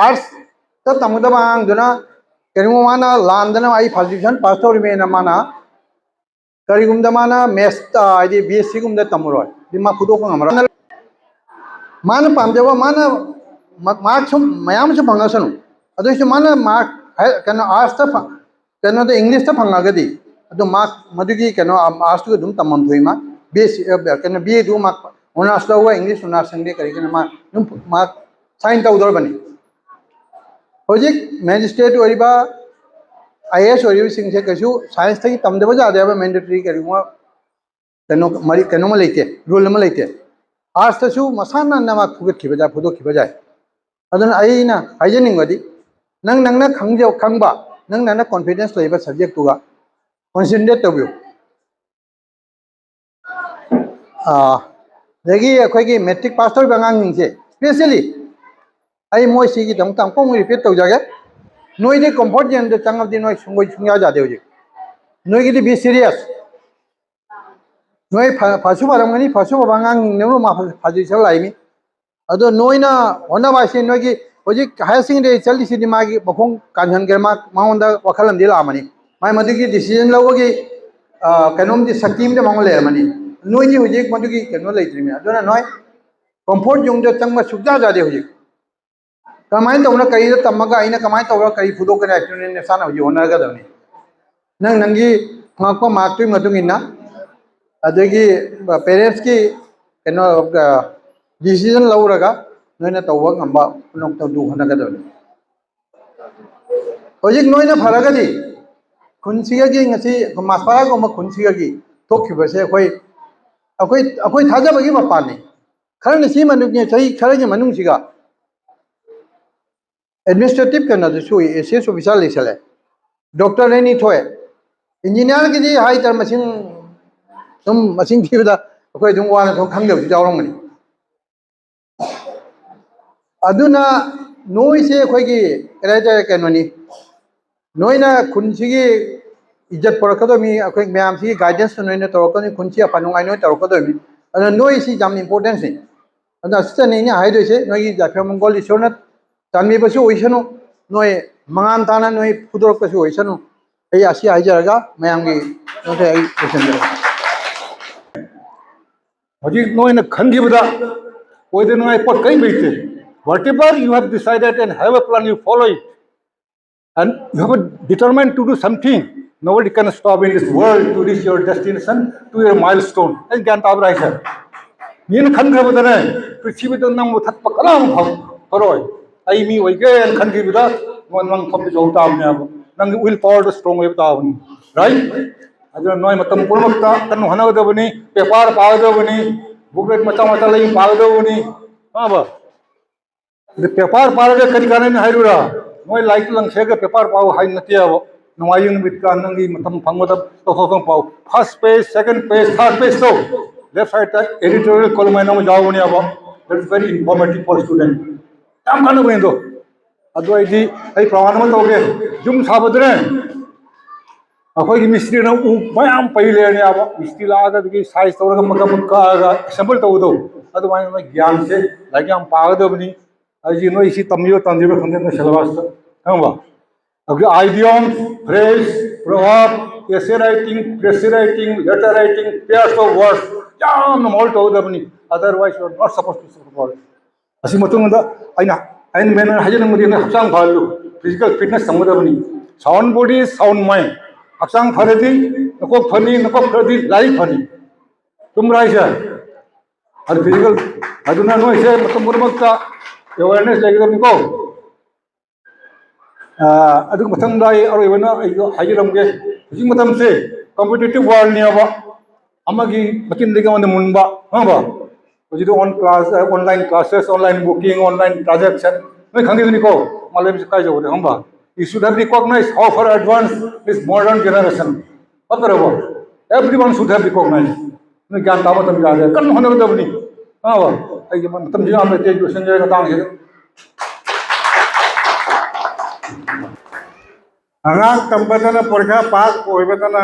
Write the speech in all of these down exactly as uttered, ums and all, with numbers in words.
ꯑꯥꯔꯠꯁꯇ ꯇꯝꯒꯗꯕ ꯑꯉꯥꯡꯗꯨꯅ ꯀꯔꯤꯒꯨꯝꯕ ꯃꯥꯅ ꯂꯥꯟꯗꯅ ꯑꯩ ꯐꯥꯔꯁ ꯗꯤꯕꯤꯖꯟ ꯄꯥꯁ ꯇꯧꯔꯤꯃꯦꯅ ꯃꯥꯅ ꯀꯔꯤꯒꯨꯝꯕꯗ ꯃꯥꯅ ꯃꯦꯠꯁꯇ ꯍꯥꯏꯗꯤ ꯕꯤ ꯑꯦꯁ ꯁꯤꯒꯨꯝꯕꯗ ꯇꯝꯃꯔꯣꯏ, ꯑꯗꯨꯗꯤ ꯃꯥ ꯐꯨꯗꯣꯛꯄ ꯉꯝꯃꯔꯣꯏ꯫ ꯃꯥꯅ ꯄꯥꯝꯖꯕ ꯃꯥꯅ ꯃꯥꯔꯛꯁꯨ ꯃꯌꯥꯝꯁꯨ ꯐꯪꯉꯁꯅꯨ, ꯑꯗꯨꯏꯁꯨ ꯃꯥꯅ ꯃꯥꯔꯛ ꯀꯩꯅꯣ ꯑꯥꯔꯠꯁꯇ ꯐ- ꯀꯩꯅꯣꯗ ꯏꯪꯂꯤꯁꯇ ꯐꯪꯉꯒꯗꯤ ꯑꯗꯨ ꯃꯥꯔꯛ ꯃꯗꯨꯒꯤ ꯀꯩꯅꯣ ꯑꯥꯔꯠꯁꯇꯨ ꯑꯗꯨꯝ ꯇꯝꯐꯝ ꯊꯣꯛꯏ꯫ ꯃꯥ ꯕꯤ ꯑꯦꯁ ꯁꯤ ꯀꯩꯅꯣ ꯕꯤ ꯑꯦꯗꯨ ꯃꯥꯔꯛ ꯑꯣꯅꯔꯁ ꯂꯧꯕ ꯏꯪꯂꯤꯁ ꯑꯣꯅꯔꯁ ꯈꯪꯗꯦ ꯀꯔꯤ ꯀꯩꯅꯣ ꯃꯥ ꯑꯗꯨꯝ ꯃꯥꯔꯛ ꯁꯥꯏꯟ ꯇꯧꯗꯧꯔꯕꯅꯤ꯫ ꯍꯧꯖꯤꯛ ꯃꯦꯖꯤꯁꯇ꯭ꯔꯦꯠ ꯑꯣꯏꯔꯤꯕ, ꯑꯥꯏ ꯑꯦ ꯑꯦꯁ ꯑꯣꯏꯔꯤꯕꯁꯤꯡꯁꯦ ꯀꯩꯁꯨ ꯁꯥꯏꯟꯁꯇꯒꯤ ꯇꯝꯗꯕ ꯌꯥꯗꯦ ꯍꯥꯏꯕ ꯃꯦꯟꯗꯦꯇꯔꯤ ꯀꯔꯤꯒꯨꯝꯕ ꯀꯩꯅꯣ ꯃꯔꯤ ꯀꯩꯅꯣꯃ ꯂꯩꯇꯦ, ꯔꯨꯜ ꯑꯃ ꯂꯩꯇꯦ꯫ ꯑꯥꯔꯠꯁꯇꯁꯨ ꯃꯁꯥ ꯅꯥꯟꯅ ꯃꯥ ꯐꯨꯒꯠꯈꯤꯕ ꯌꯥꯏ, ꯐꯨꯗꯣꯛꯈꯤꯕ ꯌꯥꯏ꯫ ꯑꯗꯨꯅ ꯑꯩꯅ ꯍꯥꯏꯖꯅꯤꯡꯕꯗꯤ ꯅꯪ ꯅꯪꯅ ꯈꯪꯖ ꯈꯪꯕ, ꯅꯪ ꯅꯪꯅ ꯀꯣꯟꯐꯤꯗꯦꯟꯁ ꯂꯩꯕ ꯁꯕꯖꯦꯛꯇꯨꯒ ꯀꯣꯟꯁꯦꯟꯇ꯭ꯔꯦꯠ ꯇꯧꯕꯤꯌꯨ꯫ ꯑꯥ, ꯑꯗꯒꯤ ꯑꯩꯈꯣꯏꯒꯤ ꯃꯦꯇ꯭ꯔꯤꯛ ꯄꯥꯁ ꯇꯧꯔꯤꯕ ꯑꯉꯥꯡꯁꯤꯡꯁꯦ ꯏꯁꯄꯦꯁꯦꯜꯂꯤ ꯑꯩ ꯃꯣꯏ ꯁꯤꯒꯤꯗꯃꯛꯇ ꯑꯃꯨꯛꯀ ꯑꯃꯨꯛ ꯔꯤꯄꯤꯠ ꯇꯧꯖꯒꯦ꯫ ꯅꯣꯏꯗꯤ ꯀꯝꯐꯣꯔꯠ ꯖꯣꯟꯗ ꯆꯪꯉꯕꯗꯤ ꯅꯣꯏ ꯁꯨꯡꯒꯣꯏ ꯁꯨꯡꯌꯥ ꯌꯥꯗꯦ ꯍꯧꯖꯤꯛ꯫ ꯅꯣꯏꯒꯤꯗꯤ ꯕꯤ ꯁꯤꯔꯤꯌꯁ꯫ ꯅꯣꯏ ꯐ- ꯐꯁꯨ ꯐꯔꯝꯒꯅꯤ, ꯐꯁꯨ ꯐꯕ ꯑꯉꯥꯡꯁꯤꯡꯅ ꯃꯥ ꯐꯖꯩ ꯁꯔ ꯂꯥꯛꯏꯅꯤ꯫ ꯑꯗꯣ ꯅꯣꯏꯅ ꯍꯣꯠꯅꯕ ꯍꯥꯏꯁꯦ ꯅꯣꯏꯒꯤ ꯍꯧꯖꯤꯛ ꯍꯥꯌꯔ ꯁꯦꯀꯦꯟꯗꯔꯤ ꯆꯠꯂꯤꯁꯤꯗꯤ ꯃꯥꯒꯤ ꯃꯈꯣꯡ ꯀꯥꯟꯍꯟꯈ꯭ꯔꯦ, ꯃꯥ ꯃꯉꯣꯟꯗ ꯋꯥꯈꯜ ꯑꯃꯗꯤ ꯂꯥꯛꯑꯝꯃꯅꯤ꯫ ꯃꯥꯏ ꯃꯗꯨꯒꯤ ꯗꯤꯁꯤꯖꯟ ꯂꯧꯕꯒꯤ ꯑ, ꯀꯩꯅꯣꯝꯗꯤ ꯁꯛꯇꯤ ꯑꯃꯗꯤ ꯃꯉꯣꯟꯗ ꯂꯩꯔꯝꯃꯅꯤ꯫ ꯅꯣꯏꯗꯤ ꯍꯧꯖꯤꯛ ꯃꯗꯨꯒꯤ ꯀꯩꯅꯣ ꯂꯩꯇ꯭ꯔꯤꯕꯅꯤ꯫ ꯑꯗꯨꯅ ꯅꯣꯏ ꯀꯝꯐꯣꯔꯠ ꯖꯣꯟꯗ ꯆꯪꯕ ꯁꯨꯛꯌꯥ ꯌꯥꯗꯦ ꯍꯧꯖꯤꯛ꯫ ꯀꯃꯥꯏꯅ ꯇꯧꯕꯅ ꯀꯔꯤꯗ ꯇꯝꯃꯒ ꯑꯩꯅ ꯀꯃꯥꯏꯅ ꯇꯧꯔꯒ ꯀꯔꯤ ꯐꯨꯗꯣꯛꯀꯅꯤ ꯍꯥꯏꯕꯗꯨꯅ ꯅꯁꯥꯅ ꯍꯧꯖꯤꯛ ꯍꯣꯠꯅꯒꯗꯕꯅꯤ꯫ ꯅꯪ ꯅꯪꯒꯤ ꯐꯪꯉꯛꯄ ꯃꯥꯔꯛꯇꯨꯒꯤ ꯃꯇꯨꯡ ꯏꯟꯅ, ꯑꯗꯒꯤ ꯄꯦꯔꯦꯟꯁꯀꯤ ꯀꯩꯅꯣ ꯗꯤꯁꯤꯖꯟ ꯂꯧꯔꯒ ꯅꯣꯏꯅ ꯇꯧꯕ ꯉꯝꯕ ꯄꯨꯝꯅꯃꯛꯇ ꯑꯗꯨ ꯍꯣꯠꯅꯒꯗꯕꯅꯤ꯫ ꯍꯧꯖꯤꯛ ꯅꯣꯏꯅ ꯐꯔꯒꯗꯤ ꯈꯨꯟꯁꯤꯒꯒꯤ ꯉꯁꯤ ꯃꯥꯁꯄꯥꯔꯥꯒꯨꯝꯕ ꯈꯨꯟꯁꯤꯒꯒꯤ ꯊꯣꯛꯈꯤꯕꯁꯦ ꯑꯩꯈꯣꯏ ꯑꯩꯈꯣꯏ ꯑꯩꯈꯣꯏ ꯊꯥꯖꯕꯒꯤ ꯃꯄꯥꯟꯅꯤ꯫ ꯈꯔꯅ ꯁꯤ ꯃꯅꯨꯡ ꯆꯍꯤ ꯈꯔꯒꯤ ꯃꯅꯨꯡꯁꯤꯒ ꯑꯦꯗꯃꯤꯅꯤꯁꯇ꯭ꯔꯦꯇꯤꯚ ꯀꯩꯅꯣꯗ ꯁꯨꯏ, ꯑꯦ ꯁꯤ ꯑꯦꯁ ꯑꯣꯐꯤꯁꯥꯔ ꯂꯩꯁꯜꯂꯦ, ꯗꯣꯛꯇꯔ ꯑꯅꯤ ꯊꯣꯛꯑꯦ, ꯏꯟꯖꯤꯅꯤꯌꯥꯔꯒꯤꯗꯤ ꯍꯥꯏꯇꯥꯔꯦ ꯃꯁꯤꯡ ꯁꯨꯝ ꯃꯁꯤꯡ ꯊꯤꯕꯗ ꯑꯩꯈꯣꯏ ꯑꯗꯨꯝ ꯋꯥꯅ ꯁꯨꯝ ꯈꯪꯗꯕꯁꯨ ꯌꯥꯎꯔꯝꯒꯅꯤ꯫ ꯑꯗꯨꯅ ꯅꯣꯏꯁꯦ ꯑꯩꯈꯣꯏꯒꯤ ꯀꯩ ꯍꯥꯏꯇꯥꯔꯦ ꯀꯩꯅꯣꯅꯤ, ꯅꯣꯏꯅ ꯈꯨꯟꯁꯤꯒꯤ ꯏꯖꯠ ꯄꯨꯔꯛꯀꯗꯕꯅꯤ, ꯑꯩꯈꯣꯏ ꯃꯌꯥꯝꯁꯤꯒꯤ ꯒꯥꯏꯗꯦꯟꯁꯇ ꯅꯣꯏꯅ ꯇꯧꯔꯛꯀꯗꯕꯅꯤ, ꯈꯨꯟꯁꯤ ꯑꯐ ꯅꯨꯡꯉꯥꯏ ꯅꯣꯏ ꯇꯧꯔꯛꯀꯗꯕꯅꯤ꯫ ꯑꯗꯨꯅ ꯅꯣꯏꯁꯤ ꯌꯥꯝ ꯏꯝꯄꯣꯔꯇꯦꯟꯁꯅꯤ꯫ ꯑꯗꯨꯅ ꯑꯁꯤꯗꯅꯤ ꯑꯩꯅ ꯍꯥꯏꯗꯣꯏꯁꯦ, ꯅꯣꯏꯒꯤ ꯌꯥꯏꯐ ꯃꯪꯒꯣꯜ ꯏꯁꯣꯔꯅ ꯇꯥꯟꯕꯤꯕꯁꯨ ꯑꯣꯏꯁꯅꯨ, ꯅꯣꯏ ꯃꯉꯥꯟ ꯇꯥꯅ ꯅꯣꯏ ꯐꯨꯗꯣꯔꯛꯄꯁꯨ ꯑꯣꯏꯁꯅꯨ꯫ ꯑꯩ ꯑꯁꯤ ꯍꯥꯏꯖꯔꯒ ꯃꯌꯥꯝꯒꯤ ꯅꯣꯏꯁꯦ ꯑꯩ ꯂꯣꯏꯁꯤꯟꯖꯔꯒꯦ꯫ ꯍꯧꯖꯤꯛ ꯅꯣꯏꯅ ꯈꯟꯈꯤꯕꯗ ꯑꯣꯏꯗꯅꯉꯥꯏ ꯄꯣꯠ ꯀꯔꯤꯝ ꯂꯩꯇꯦ꯫ Whatever you have decided and have a plan, you follow it. And you have determined to do something. Nobody can stop in this world to reach your destination, to your milestone. ꯑꯩ ꯒ꯭ꯌꯥꯟ ꯇꯥꯕ꯭ꯔꯥ ꯍꯥꯏꯁꯦ? ꯃꯤꯅ ꯈꯟꯈ꯭ꯔꯕꯗꯅꯦ, ꯄ꯭ꯔꯤꯊꯤꯕꯤꯗ ꯅꯪꯕꯨ ꯊꯠꯄ ꯀꯅꯥꯝ ꯐ-, ꯐꯔꯣꯏ꯫ ꯑꯩ ꯃꯤ ꯑꯣꯏꯒꯦꯅ ꯈꯟꯈꯤꯕꯗ ꯅꯪ, ꯅꯪ ꯐꯝꯕ ꯌꯧ ꯇꯥꯕꯅꯦꯕ꯫ ꯅꯪꯒꯤ will power ꯗꯣ strong ꯑꯣꯏꯕ ꯇꯥꯕꯅꯤ, right? ꯑꯗꯨꯅ ꯅꯣꯏ ꯃꯇꯝ ꯄꯨꯝꯅꯃꯛꯇ ꯀꯟꯅ ꯍꯣꯠꯅꯒꯗꯕꯅꯤ, paper ꯄꯥꯒꯗꯕꯅꯤ, booklet ꯃꯆꯥ ꯃꯆꯥ ꯂꯩ ꯄꯥꯒꯗꯕꯅꯤ, ꯈꯪꯉꯕ? ꯑꯗ paper ꯄꯥꯔꯒ ꯀꯔꯤ ꯀꯥꯟꯅꯅꯤ ꯍꯥꯏꯔꯨꯔꯥ? ꯅꯣꯏ ꯂꯥꯏꯔꯤꯛꯇ ꯂꯪꯁꯦꯒ paper ꯄꯥꯎ ꯍꯥꯏ ꯅꯠꯇꯦꯕ꯫ ꯅꯣꯡꯃꯥꯏꯖꯤꯡ ꯅꯨꯃꯤꯠꯀ ꯅꯪꯒꯤ ꯃꯇꯝ ꯐꯪꯕꯗ ꯇꯧꯊꯣꯛ ꯇꯧꯊꯣꯛ ꯄꯥꯎ꯫ First page, second page, third page ꯇꯣ, left side ꯇ editorial column ꯍꯥꯏꯅ ꯑꯃ ꯌꯥꯎꯕꯅꯦꯕ꯫ That is very informative for student. ꯌꯥꯝ ꯀꯥꯟꯅꯕꯅꯤ ꯑꯗꯣ꯫ ꯑꯗꯨ ꯑꯩꯗꯤ ꯑꯩ ꯄ꯭ꯔꯃꯥꯟ ꯑꯃ ꯇꯧꯒꯦ꯫ ꯌꯨꯝ ꯁꯥꯕꯗꯅꯦ, ꯑꯩꯈꯣꯏꯒꯤ ꯃꯤꯁꯇ꯭ꯔꯤꯅ ꯎ ꯃꯌꯥꯝ ꯄꯩ ꯂꯩꯔꯅꯦꯕ꯫ ꯃꯤꯁꯇ꯭ꯔꯤ ꯂꯥꯛꯑꯒ ꯑꯗꯒꯤ size ꯇꯧꯔꯒ ꯃꯀꯛ ꯃꯀꯛ ꯀꯛꯑꯒ assemble ꯇꯧꯕꯗꯣ, ꯑꯗꯨꯃꯥꯏꯅ ꯅꯣꯏ ꯒ꯭ꯌꯥꯟꯁꯦ ꯂꯥꯏꯔꯤꯛ ꯌꯥꯝ ꯄꯥꯒꯗꯕꯅꯤ꯫ ꯑꯩꯁꯦ ꯅꯣꯏ ꯁꯤ ꯇꯝꯕꯤꯕ ꯇꯝꯗ꯭ꯔꯤꯕ ꯈꯪꯗꯦ, ꯅꯣꯏ syllabus ꯇ, ꯈꯪꯉꯕ? ꯑꯗꯨꯒ idiom, phrase, proverb, essay writing, precis writing, letter writing, pairs of words ꯌꯥꯝꯅ ꯃꯍꯣꯜ ꯇꯧꯒꯗꯕꯅꯤ꯫ Otherwise, you are not supposed to support. ꯑꯁꯤ ꯃꯇꯨꯡꯗ ꯑꯩꯅ, ꯑꯩꯅ ꯃꯦꯟ ꯑꯣꯏꯅ ꯍꯥꯏꯖꯅꯤꯡꯕꯗꯤ ꯅꯣꯏ ꯍꯛꯆꯥꯡ ꯐꯍꯜꯂꯨ, physical fitness ꯊꯝꯒꯗꯕꯅꯤ꯫ Sound body, sound mind. ꯍꯛꯆꯥꯡ ꯐꯔꯗꯤ ꯅꯀꯣꯛ ꯐꯅꯤ, ꯅꯀꯣꯛ ꯐꯔꯗꯤ ꯂꯥꯏꯔꯤꯛ ꯐꯅꯤ꯫ ꯆꯨꯝꯕ꯭ꯔꯥ ꯍꯥꯏꯁꯦ? ꯑꯗꯨ physical, ꯑꯗꯨꯅ ꯅꯣꯏꯁꯦ ꯃꯇꯝ ꯄꯨꯝꯅꯃꯛꯇ awareness ꯂꯩꯒꯗꯕꯅꯤꯀꯣ꯫ ꯑꯥ, ꯑꯗꯨꯒ ꯃꯊꯪꯗ ꯑꯩ ꯑꯔꯣꯏꯕꯅ ꯑꯩ ꯍꯥꯏꯖꯔꯝꯒꯦ꯫ ꯍꯧꯖꯤꯛ ꯃꯇꯝꯁꯦ competitive world ꯅꯦꯕ꯫ ꯑꯃꯒꯤ ꯃꯆꯤꯟꯗꯒꯤ ꯑꯃꯗ ꯃꯨꯟꯕ, ꯈꯪꯉꯕ? ꯍꯧꯖꯤꯛꯇꯤ on class, online classes, online booking, online transaction, ꯅꯣꯏ ꯈꯪꯉꯤꯗꯨꯅꯤꯀꯣ, ꯃꯥꯂꯦꯝꯁꯦ ꯀꯥꯏ ꯌꯧꯔꯦ, ꯈꯪꯕ? You should have recognized how far advanced this modern generation. ꯐꯠꯇ꯭ꯔꯕꯣ? Everyone should have recognized. ꯅꯣꯏ ꯒ꯭ꯌꯥꯟ ꯇꯥꯕ ꯃꯇꯝ ꯌꯥꯔꯦ, ꯀꯟꯅ ꯍꯣꯠꯅꯒꯗꯕꯅꯤ꯫ ꯈꯪꯉꯕ? ꯑꯩꯒꯤ ꯃꯇꯝꯁꯤ ꯌꯥꯝ ꯂꯩꯇꯦ, ꯂꯣꯏꯁꯤꯟꯖꯔꯒꯦ ꯃꯇꯥꯡꯁꯤꯗ꯫ ꯑꯉꯥꯡ ꯇꯝꯕꯗꯅ ꯄꯔꯤꯈꯥ ꯄꯥꯁ ꯑꯣꯏꯕꯗꯅ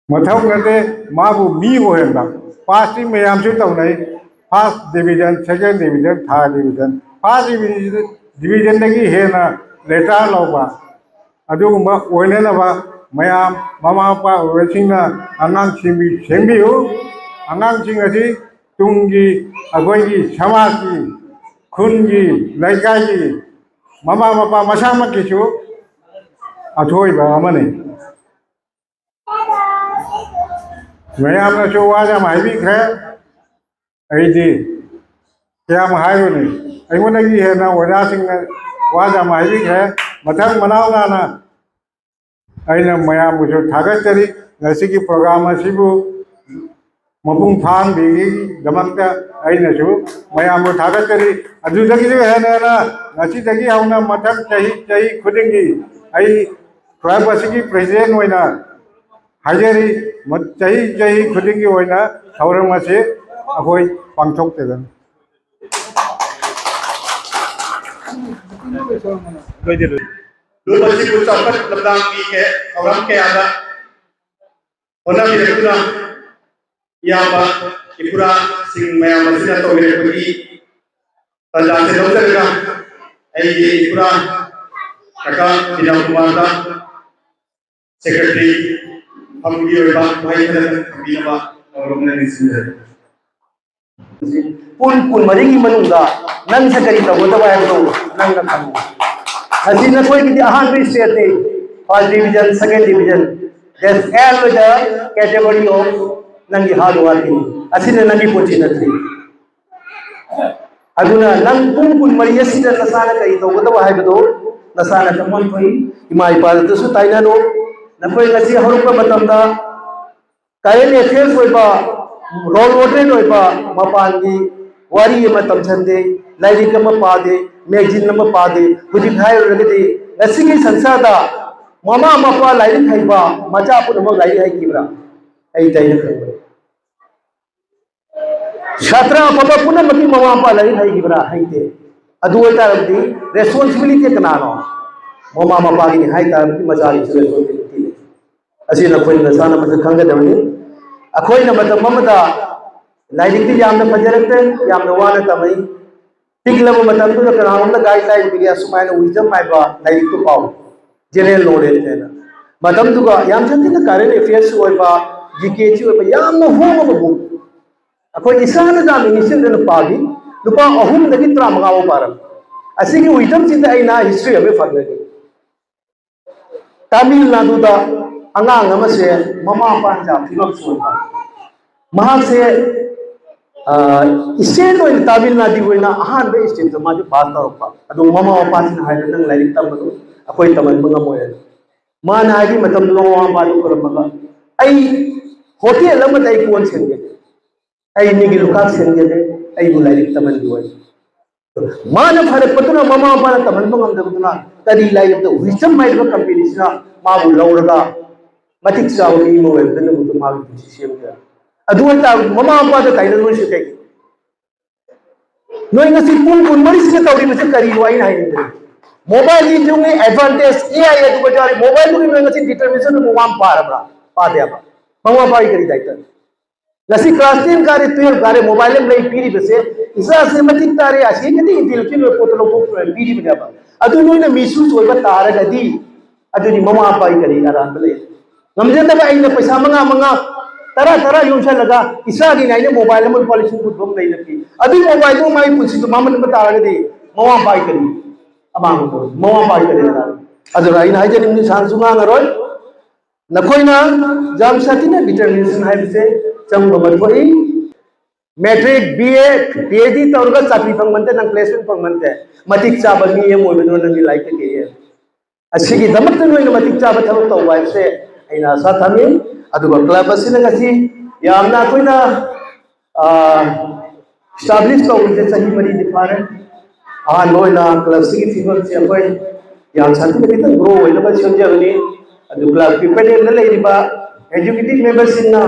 ꯃꯊꯧ ꯅꯠꯇꯦ, ꯃꯥꯕꯨ ꯃꯤ ꯑꯣꯏꯍꯟꯕ꯫ ꯄꯥꯁꯇꯤ ꯃꯌꯥꯝꯁꯨ ꯇꯧꯅꯩ, first division, second division, third division꯫ First ꯗꯤꯕꯤꯖꯟꯗꯒꯤ ꯍꯦꯟꯅ ꯂꯦꯇꯔ ꯂꯧꯕ, ꯑꯗꯨꯒꯨꯝꯕ ꯑꯣꯏꯅꯅꯕ ꯃꯌꯥꯝ ꯃꯃꯥ ꯃꯄꯥ ꯑꯣꯏꯕꯁꯤꯡꯅ ꯑꯉꯥꯡ ꯁꯦꯝꯕꯤ-, ꯁꯦꯝꯕꯤꯌꯨ꯫ ꯑꯉꯥꯡꯁꯤꯡ ꯑꯁꯤ ꯇꯨꯡꯒꯤ ꯑꯩꯈꯣꯏꯒꯤ ꯁꯃꯥꯖꯀꯤ, ꯈꯨꯟꯒꯤ, ꯂꯩꯀꯥꯏꯒꯤ ꯃꯃꯥ ꯃꯄꯥ ꯃꯁꯥꯃꯛꯀꯤꯁꯨ ꯑꯊꯣꯏꯕ ꯑꯃꯅꯤ꯫ ꯃꯌꯥꯝꯅꯁꯨ ꯋꯥ ꯌꯥꯝ ꯍꯥꯏꯕꯤꯈ꯭ꯔꯦ꯫ ꯑꯩꯗꯤ ꯀꯌꯥꯝ ꯍꯥꯏꯔꯨꯅꯤ? ꯑꯩꯉꯣꯟꯗꯒꯤ ꯍꯦꯟꯅ ꯑꯣꯖꯥꯁꯤꯡꯅ ꯋꯥ ꯌꯥꯝ ꯍꯥꯏꯕꯤꯈ꯭ꯔꯦ꯫ ꯃꯊꯪ ꯃꯅꯥꯎ ꯅꯥꯅ ꯑꯩꯅ ꯃꯌꯥꯝꯕꯨꯁꯨ ꯊꯥꯒꯠꯆꯔꯤ꯫ ꯉꯁꯤꯒꯤ ꯄ꯭ꯔꯣꯒ꯭ꯔꯥꯝ ꯑꯁꯤꯕꯨ ꯃꯄꯨꯡ ꯐꯥꯍꯟꯕꯤꯕꯒꯤꯗꯃꯛꯇ ꯑꯩꯅꯁꯨ ꯃꯌꯥꯝꯕꯨ ꯊꯥꯒꯠꯆꯔꯤ꯫ ꯑꯗꯨꯗꯒꯤꯁꯨ ꯍꯦꯟꯅ ꯍꯦꯟꯅ ꯉꯁꯤꯗꯒꯤ ꯍꯧꯅ ꯃꯊꯪ ꯆꯍꯤ, ꯆꯍꯤ ꯈꯨꯗꯤꯡꯒꯤ ꯑꯩ ꯀ꯭ꯂꯕ ꯑꯁꯤꯒꯤ ꯄ꯭ꯔꯦꯁꯤꯗꯦꯟ ꯑꯣꯏꯅ ꯍꯥꯏꯖꯔꯤ, ꯆꯍꯤ ꯆꯍꯤ ꯈꯨꯗꯤꯡꯒꯤ ꯑꯣꯏꯅ ꯊꯧꯔꯝ ꯑꯁꯤ ꯑꯩꯈꯣꯏ ꯄꯥꯡꯊꯣꯛꯆꯒꯅꯤ꯫ ꯂꯣꯏꯗꯦ, ꯂꯣꯏꯗꯦ꯫ ꯂꯨꯞ ꯑꯁꯤꯕꯨ ꯆꯥꯎꯈꯠ ꯂꯝꯗꯥꯡꯒꯤ ꯀꯌꯥ-, ꯊꯧꯔꯝ ꯀꯌꯥꯗ ꯍꯣꯠꯅꯕꯤꯔꯛꯇꯨꯅ ꯏꯌꯥꯝꯕ ꯏꯄꯨꯔꯥꯁꯤꯡ ꯃꯌꯥꯝ ꯑꯁꯤꯅ ꯇꯧꯕꯤꯔꯛꯄꯒꯤ ꯇꯥꯟꯖꯥꯁꯦ ꯂꯧꯖꯔꯒ ꯑꯩꯒꯤ ꯏꯄꯨꯔꯥ ꯀꯀꯥ ꯕꯤꯅꯥ ꯀꯨꯃꯥꯔꯗ ꯁꯦꯀ꯭ꯔꯦꯇꯔꯤ ꯐꯝꯒꯤ ꯑꯣꯏꯕ ꯋꯥꯍꯩ ꯈꯔ ꯊꯝꯕꯤꯅꯕ ꯅꯧꯔꯝꯅ ꯅꯤꯡꯁꯤꯡꯖꯔꯤ꯫ ꯄꯨꯡ ꯀꯨꯟꯃꯔꯤꯒꯤ ꯃꯅꯨꯡꯗ ꯅꯪꯁꯦ ꯀꯔꯤ ꯇꯧꯒꯗꯕ ꯍꯥꯏꯕꯗꯣ ꯅꯪꯅ ꯈꯪꯉꯨ꯫ ꯉꯁꯤ ꯅꯈꯣꯏꯒꯤꯗꯤ ꯑꯍꯥꯟꯕ ꯁ꯭ꯇꯦꯖꯅꯤ꯫ First division, second division, that's all the category of ꯅꯪꯒꯤ hard work ꯅꯤ꯫ ꯑꯁꯤꯅ ꯅꯪꯒꯤ ꯄꯨꯟꯁꯤ ꯅꯠꯇ꯭ꯔꯤ꯫ ꯑꯗꯨꯅ ꯅꯪ ꯄꯨꯡ ꯀꯨꯟꯃꯔꯤ ꯑꯁꯤꯗ ꯅꯁꯥꯅ ꯀꯔꯤ ꯇꯧꯒꯗꯕ ꯍꯥꯏꯕꯗꯨ ꯅꯁꯥꯅ ꯈꯪꯐꯝ ꯊꯣꯛꯏ꯫ ꯏꯃꯥ ꯏꯄꯥꯗꯁꯨ ꯇꯥꯏꯅꯔꯣ꯫ ꯅꯈꯣꯏ ꯉꯁꯤ ꯍꯧꯔꯛꯄ ꯃꯇꯝꯗ current affairs ꯑꯣꯏꯕ, role model ꯑꯣꯏꯕ, ꯃꯄꯥꯟꯒꯤ ꯋꯥꯔꯤ ꯑꯃ ꯇꯝꯁꯟꯗꯦ, ꯂꯥꯏꯔꯤꯛ ꯑꯃ ꯄꯥꯗꯦ, magazine ꯑꯃ ꯄꯥꯗꯦ꯫ ꯍꯧꯖꯤꯛ ꯍꯥꯏꯔꯨꯔꯒꯗꯤ ꯉꯁꯤꯒꯤ ꯁꯪꯁꯥꯔꯗ ꯃꯃꯥ ꯃꯄꯥ ꯂꯥꯏꯔꯤꯛ ꯍꯩꯕ ꯃꯆꯥ ꯄꯨꯝꯅꯃꯛ ꯂꯥꯏꯔꯤꯛ ꯍꯩꯈꯤꯕ꯭ꯔꯥ? ꯑꯩ ꯇꯥꯏꯅ ꯈꯪꯕ꯭ꯔꯥ? ꯁꯥꯇ꯭ꯔ ꯑꯐꯕ ꯄꯨꯝꯅꯃꯛꯀꯤ ꯃꯃꯥ ꯃꯄꯥ ꯂꯥꯏꯔꯤꯛ ꯍꯩꯈꯤꯕ꯭ꯔꯥ? ꯍꯩꯇꯦ꯫ ꯑꯗꯨ ꯑꯣꯏꯇꯥꯔꯒꯗꯤ responsibility ꯀꯅꯥꯅꯣ? ꯃꯃꯥ ꯃꯄꯥꯒꯤꯅꯤ ꯍꯥꯏ ꯇꯥꯔꯒꯗꯤ ꯃꯆꯥꯒꯤꯁꯨ responsibility ꯂꯩ꯫ ꯑꯁꯤ ꯅꯈꯣꯏꯅ ꯅꯁꯥꯅ ꯃꯁꯛ ꯈꯪꯒꯗꯕꯅꯤ꯫ ꯑꯩꯈꯣꯏꯅ ꯃꯇꯝ ꯑꯃꯗ ꯂꯥꯏꯔꯤꯛꯇꯤ ꯌꯥꯝꯅ ꯐꯖꯔꯛꯇꯦ, ꯌꯥꯝꯅ ꯋꯥꯅ ꯇꯝꯃꯛꯏ꯫ ꯄꯤꯛꯂꯕ ꯃꯇꯝꯗꯨꯗ ꯀꯅꯥꯒꯨꯝꯕꯅ ꯒꯥꯏꯗꯂꯥꯏꯟ ꯄꯤꯔꯦ, ꯑꯁꯨꯃꯥꯏꯅ ꯋꯤꯖꯗꯝ ꯍꯥꯏꯕ ꯂꯥꯏꯔꯤꯛꯇꯨ ꯄꯥꯎ, ꯖꯦꯅꯔꯦꯜ ꯅꯣꯂꯦꯖ ꯍꯥꯏꯅ꯫ ꯃꯇꯝꯗꯨꯒ ꯌꯥꯝ ꯁꯥꯊꯤꯅ ꯀꯔꯦꯟ ꯑꯦꯐꯤꯌꯔꯁ ꯑꯣꯏꯕ, ꯖꯤ ꯀꯦꯁꯤ ꯑꯣꯏꯕ ꯌꯥꯝꯅ ꯍꯣꯡꯉꯕ ꯕꯨꯛ꯫ ꯑꯩꯈꯣꯏ ꯏꯁꯥꯅ ꯌꯥꯝ ꯏꯅꯤꯁꯤꯌꯦꯇꯤꯚ ꯄꯥꯈꯤ꯫ ꯂꯨꯄꯥ ꯑꯍꯨꯝꯗꯒꯤ ꯇꯔꯥꯃꯉꯥ ꯐꯥꯎ ꯄꯥꯔꯝꯃꯤ꯫ ꯑꯁꯤꯒꯤ ꯋꯤꯖꯗꯝꯁꯤꯗ ꯑꯩꯅ ꯍꯤꯁꯇ꯭ꯔꯤ ꯑꯃ ꯐꯪꯒꯅꯤ꯫ ꯇꯥꯃꯤꯜ ꯅꯥꯗꯨꯗ ꯑꯉꯥꯡ ꯑꯃꯁꯦ ꯃꯃꯥ ꯃꯄꯥꯅ ꯌꯥꯝ ꯐꯤꯕꯝ ꯁꯣꯟꯕ꯫ ꯃꯍꯥꯛꯁꯦ, ꯑ, ꯏꯁꯇꯦꯠ ꯑꯣꯏꯅ ꯇꯥꯃꯤꯜ ꯅꯥꯗꯨꯒꯤ ꯑꯣꯏꯅ ꯑꯍꯥꯟꯕ ꯏꯁꯇꯦꯠꯇ ꯃꯥꯁꯦ ꯄꯥꯁ ꯇꯧꯔꯛꯄ꯫ ꯑꯗꯨ ꯃꯃꯥ ꯃꯄꯥꯁꯤꯅ ꯍꯥꯏꯕ, "ꯅꯪ ꯂꯥꯏꯔꯤꯛ ꯇꯝꯕꯗꯣ ꯑꯩꯈꯣꯏ ꯇꯝꯍꯟꯕ ꯉꯝꯃꯣꯏ" ꯍꯥꯏꯅ꯫ ꯃꯥꯅ ꯍꯥꯏꯗꯤ ꯃꯇꯝꯗꯨꯗ ꯃꯃꯥ ꯃꯄꯥꯗꯨ ꯈꯨꯔꯨꯝꯃꯒ, "ꯑꯩ ꯍꯣꯇꯦꯜ ꯑꯃꯗ ꯑꯩ ꯀꯣꯟ ꯁꯦꯝꯒꯦ, ꯑꯩ ꯃꯤꯒꯤ ꯂꯨꯈꯥꯛ ꯁꯦꯝꯒꯦ, ꯑꯩꯕꯨ ꯂꯥꯏꯔꯤꯛ ꯇꯝꯍꯟꯕꯤꯌꯨ" ꯍꯥꯏꯅ꯫ ꯃꯥꯅ ꯐꯔꯛꯄꯗꯨꯅ ꯃꯃꯥ ꯃꯄꯥꯅ ꯇꯝꯍꯟꯕ ꯉꯝꯗꯕꯗꯨꯅ ꯀꯔꯤ ꯂꯥꯏꯔꯤꯛꯇ ꯋꯤꯖꯗꯝ ꯍꯥꯏꯔꯤꯕ ꯀꯝꯄꯦꯅꯤꯁꯤꯅ ꯃꯥꯕꯨ ꯂꯧꯔꯒ ꯃꯇꯤꯛ ꯆꯥꯕ ꯃꯤ ꯑꯃ ꯑꯣꯏꯔꯛꯅꯕꯗ ꯃꯥꯒꯤ ꯄꯨꯟꯁꯤ ꯁꯦꯝꯈꯤꯕ꯫ ꯑꯗꯨ ꯑꯣꯏꯇꯥꯔꯗꯤ ꯃꯃꯥ ꯃꯄꯥꯗ ꯇꯥꯏꯅꯔꯣꯏꯁꯤ ꯀꯩꯒꯤ? ꯅꯣꯏ ꯉꯁꯤ ꯄꯨꯡ ꯀꯨꯟꯃꯔꯤꯁꯤꯗ ꯇꯧꯔꯤꯕꯁꯤ ꯀꯔꯤꯅꯣ ꯑꯩꯅ ꯍꯥꯏꯅꯤꯡꯕꯗꯤ? ꯃꯣꯕꯥꯏꯜꯒꯤ ꯌꯨꯝꯒꯤ ꯑꯦꯗꯚꯥꯟꯇꯦꯖ ꯑꯦ ꯑꯥꯏ ꯑꯗꯨ ꯕꯖꯥꯔꯒꯤ ꯃꯣꯕꯥꯏꯜꯗꯨꯒꯤ ꯅꯣꯏ ꯉꯁꯤ ꯗꯤꯇꯔꯃꯤꯅꯦꯁꯟ ꯑꯗꯨ ꯋꯥ ꯑꯃ ꯄꯥꯔꯕ꯭ꯔꯥ? ꯄꯥꯗꯦꯕ꯫ ꯃꯃꯥ ꯃꯄꯥꯒꯤ ꯀꯔꯤ ꯗꯥꯏꯇꯅꯣ? ꯉꯁꯤ ꯀ꯭ꯂꯥꯁ ꯇꯦꯟ ꯀꯥꯔꯦ, ꯇꯨꯌꯦꯜꯞ ꯀꯥꯔꯦ, ꯃꯣꯕꯥꯏꯜ ꯑꯃ ꯂꯩ ꯄꯤꯔꯤꯕꯁꯦ, ꯏꯆꯥꯁꯦ ꯃꯇꯤꯛ ꯇꯥꯔꯦ, ꯑꯁꯤꯒꯗꯤ ꯏꯟꯇꯦꯂꯦꯛꯆꯨꯋꯦꯜ ꯑꯣꯏꯕ ꯄꯣꯠꯇꯣ ꯂꯧꯊꯣꯛꯇꯨꯅ ꯄꯤꯔꯤꯕꯅꯦꯕ꯫ ꯑꯗꯨ ꯅꯣꯏꯅ ꯃꯤꯁꯌꯨꯁ ꯑꯣꯏꯕ ꯇꯥꯔꯒꯗꯤ, ꯑꯗꯨꯗꯤ ꯃꯃꯥ ꯃꯄꯥꯒꯤ ꯀꯔꯤ ꯑꯔꯥꯟꯕ ꯂꯩ? ꯉꯝꯖꯗꯕ ꯑꯩꯅ ꯄꯩꯁꯥ ꯃꯉꯥ ꯃꯉꯥ, ꯇꯔꯥ ꯇꯔꯥ ꯌꯣꯝꯁꯜꯂꯒ ꯏꯆꯥꯒꯤꯅꯤ ꯍꯥꯏꯅ ꯃꯣꯕꯥꯏꯜ ꯑꯃ ꯂꯨꯄꯥ ꯂꯤꯁꯤꯡ ꯀꯨꯟ ꯐꯥꯎ ꯂꯩꯅ ꯄꯤ꯫ ꯑꯗꯨꯒꯤ ꯃꯣꯕꯥꯏꯜꯗꯨ ꯃꯥꯒꯤ ꯄꯨꯟꯁꯤꯗꯨ ꯃꯥꯡꯍꯟꯕ ꯇꯥꯔꯒꯗꯤ ꯃꯃꯥ ꯃꯄꯥꯒꯤ ꯀꯔꯤ ꯑꯃꯥꯡꯕ ꯄꯣꯠ? ꯃꯃꯥ ꯃꯄꯥꯒꯤ ꯀꯔꯤ ꯑꯔꯥꯟꯕ? ꯑꯗꯨꯅ ꯑꯩꯅ ꯍꯥꯏꯖꯅꯤꯡꯕꯗꯤ ꯁꯥꯡꯁꯨ ꯉꯥꯡꯉꯔꯣꯏ꯫ ꯅꯈꯣꯏꯅ ꯌꯥꯝ ꯁꯥꯊꯤꯅ ꯗꯤꯇꯔꯃꯤꯅꯦꯁꯟ ꯍꯥꯏꯕꯁꯦ ꯆꯪꯕ ꯑꯃ ꯊꯣꯛꯏ꯫ Matric, B A, P H D ꯇꯧꯔꯒ ꯆꯥꯀ꯭ꯔꯤ ꯐꯪꯕ ꯅꯠꯇꯦ, ꯅꯪ ꯄ꯭ꯂꯦꯁꯃꯦꯟ ꯐꯪꯕ ꯅꯠꯇꯦ꯫ ꯃꯇꯤꯛ ꯆꯥꯕ ꯃꯤ ꯑꯃ ꯑꯣꯏꯕꯗꯨꯅ ꯅꯪꯒꯤ ꯂꯥꯏꯔꯤꯛꯇ ꯀꯦ ꯑꯁꯤꯒꯤꯗꯃꯛꯇ ꯅꯣꯏꯅ ꯃꯇꯤꯛ ꯆꯥꯕ ꯊꯕꯛ ꯇꯧꯕ ꯍꯥꯏꯕꯁꯦ ꯑꯩꯅ ꯑꯁꯥ ꯊꯝꯃꯤ꯫ ꯑꯗꯨꯒ ꯀ꯭ꯂꯕ ꯑꯁꯤꯅ ꯉꯁꯤ ꯌꯥꯝꯅ ꯑꯩꯈꯣꯏꯅ, ꯑ, ꯏꯁꯇꯥꯕ꯭ꯂꯤꯁ ꯇꯧꯕꯁꯦ ꯆꯍꯤ ꯃꯔꯤꯗꯤ ꯐꯥꯔꯦ꯫ ꯑꯍꯥꯟꯕ ꯑꯣꯏꯅ ꯀ꯭ꯂꯕꯁꯤꯒꯤ ꯐꯤꯕꯝꯁꯦ ꯑꯩꯈꯣꯏ ꯌꯥꯝ ꯁꯥꯊꯤꯅ ꯈꯤꯇꯪ ꯒ꯭ꯔꯣ ꯑꯣꯏꯅꯕ ꯁꯦꯝꯖꯕꯅꯤ꯫ ꯑꯗꯨ ꯀ꯭ꯂꯕꯀꯤ ꯄꯦꯅꯦꯜꯗ ꯂꯩꯔꯤꯕ ꯑꯦꯛꯖꯤꯀ꯭ꯌꯨꯇꯤꯚ ꯃꯦꯝꯕꯔꯁꯤꯡꯅ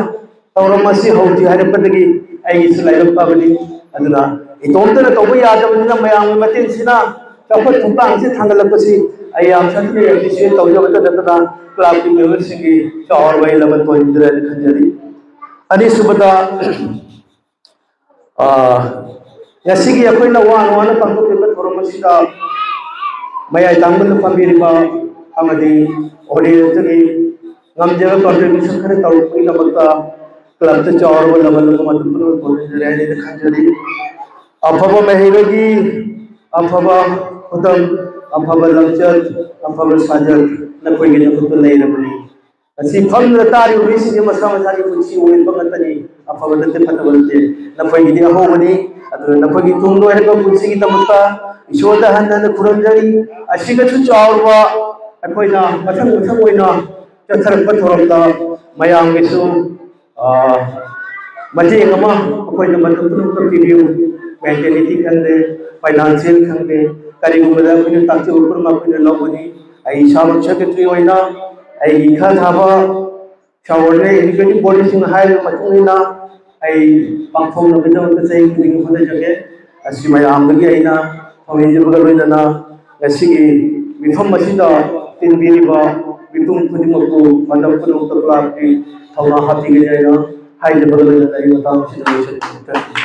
ꯊꯧꯔꯝ ꯑꯁꯤ ꯍꯧꯁꯤ ꯍꯥꯏꯔꯛꯄꯗꯒꯤ ꯑꯩꯒꯤꯁꯨ ꯂꯥꯏꯕꯛ ꯐꯕꯅꯤ꯫ ꯑꯗꯨꯅ ꯏꯇꯣꯝꯇꯅ ꯇꯧꯕ ꯌꯥꯗꯕꯅꯤꯅ ꯃꯌꯥꯝꯒꯤ ꯃꯇꯦꯡꯁꯤꯅ ꯆꯥꯎꯈꯠ ꯊꯧꯗꯥꯡꯁꯤ ꯊꯥꯡꯒꯠꯂꯛꯄꯁꯤ ꯑꯩ ꯌꯥꯝ ꯁꯥꯊꯤꯅ ꯑꯦꯄ꯭ꯔꯤꯁꯤꯌꯦꯠ ꯇꯧꯖꯕꯇ ꯅꯠꯇꯅ ꯀ꯭ꯂꯕꯀꯤ ꯃꯦꯝꯕꯔꯁꯤꯡꯒꯤ ꯆꯥꯎꯔꯕ ꯑꯩ ꯂꯃꯟ ꯇꯣꯟꯖꯔꯦ ꯍꯥꯏꯅ ꯈꯟꯖꯔꯤ꯫ ꯑꯅꯤꯁꯨꯕꯗ, ꯑ, ꯉꯁꯤꯒꯤ ꯑꯩꯈꯣꯏꯅ ꯋꯥꯅ ꯋꯥꯅ ꯄꯥꯡꯊꯣꯛꯂꯤꯕ ꯊꯧꯔꯝ ꯑꯁꯤꯗ ꯃꯌꯥꯏ ꯇꯥꯡꯕꯗ ꯐꯝꯕꯤꯔꯤꯕ ꯑꯃꯗꯤ audienceꯇꯒꯤ ꯉꯝꯖꯕ contribution ꯈꯔ ꯇꯧꯔꯛꯄꯒꯤꯗꯃꯛꯇ clubꯇ ꯆꯥꯎꯔꯕ ꯂꯃꯟ ꯑꯃ ꯃꯇꯝ ꯄꯨꯝꯅꯃꯛ ꯈꯨꯔꯨꯝꯖꯔꯤ ꯍꯥꯏꯅ ꯈꯟꯖꯔꯤ꯫ ꯑꯐꯕ ꯃꯍꯩꯔꯣꯏꯒꯤ ꯑꯐꯕ ꯈꯨꯗꯝ, ꯑꯐꯕ ꯂꯝꯆꯠ, ꯑꯐꯕ ꯁꯥꯖꯠ ꯅꯈꯣꯏꯒꯤ ꯅꯈꯨꯠꯇ ꯂꯩꯔꯕꯅꯤ꯫ ꯉꯁꯤ ꯐꯝꯗꯨꯅ ꯇꯥꯔꯤꯕ ꯃꯤꯁꯤꯡꯁꯦ ꯃꯁꯥ ꯃꯁꯥꯒꯤ ꯄꯨꯟꯁꯤ ꯑꯣꯏꯕ ꯉꯥꯛꯇꯅꯤ꯫ ꯑꯐꯕ ꯅꯠꯇꯦ, ꯐꯠꯇꯕ ꯅꯠꯇꯦ꯫ ꯅꯈꯣꯏꯒꯤꯗꯤ ꯑꯍꯧꯕꯅꯤ꯫ ꯑꯗꯨꯅ ꯅꯈꯣꯏꯒꯤ ꯇꯨꯡ ꯂꯣꯏꯔꯕ ꯄꯨꯟꯁꯤꯒꯤꯗꯃꯛꯇ ꯏꯁꯣꯔꯗ ꯍꯟꯅ ꯍꯟꯅ ꯈꯨꯔꯨꯝꯖꯔꯤ꯫ ꯑꯁꯤꯒꯁꯨ ꯆꯥꯎꯔꯕ ꯑꯩꯈꯣꯏꯅ ꯃꯊꯪ ꯃꯊꯪ ꯑꯣꯏꯅ ꯆꯠꯊꯔꯛꯄ ꯊꯧꯔꯝꯗ ꯃꯌꯥꯝꯒꯤꯁꯨ, ꯑꯥ, ꯃꯇꯦꯡ ꯑꯃ ꯑꯩꯈꯣꯏꯅ ꯃꯇꯝ ꯄꯨꯝꯅꯃꯛꯇ ꯄꯤꯕꯤꯌꯨ꯫ Mentality ꯈꯪꯗꯦ, financial ꯈꯪꯗꯦ, ꯀꯔꯤꯒꯨꯝꯕꯗ ꯑꯩꯈꯣꯏꯅ ꯇꯥꯛꯆꯕ ꯄꯨꯝꯅꯃꯛ ꯑꯩꯈꯣꯏꯅ ꯂꯧꯒꯅꯤ꯫ ꯑꯩ ꯏꯁꯥꯃꯛ secretary ꯑꯣꯏꯅ ꯑꯩꯒꯤ ꯏꯈꯥ ꯊꯥꯕ ꯁꯥꯋꯔꯅ executive bodyꯁꯤꯡꯅ ꯍꯥꯏꯔꯤꯕ ꯃꯇꯨꯡ ꯏꯟꯅ ꯑꯩ ꯄꯥꯡꯊꯣꯛꯅꯕꯒꯤꯗꯃꯛꯇ ꯆꯍꯤ ꯈꯨꯗꯤꯡꯒꯤ ꯍꯣꯠꯅꯖꯒꯦ꯫ ꯑꯁꯤ ꯃꯌꯥꯝꯗꯒꯤ ꯑꯩꯅ ꯈꯪꯍꯩꯖꯕꯒ ꯂꯣꯏꯅꯅ ꯉꯁꯤꯒꯤ ꯃꯤꯐꯝ ꯑꯁꯤꯗ ꯇꯤꯟꯕꯤꯔꯤꯕ ꯃꯤꯄꯨꯝ ꯈꯨꯗꯤꯡꯃꯛꯄꯨ ꯃꯇꯝ ꯄꯨꯝꯅꯃꯛꯇ clubꯀꯤ ꯊꯧꯅꯥ ꯍꯥꯞꯄꯤꯒꯅꯤ ꯍꯥꯏꯅ ꯍꯥꯏꯖꯕꯒ ꯂꯣꯏꯅꯅ ꯑꯩ ꯃꯇꯥꯡ ꯑꯁꯤꯗ ꯂꯣꯏꯁꯤꯟꯖꯔꯤ꯫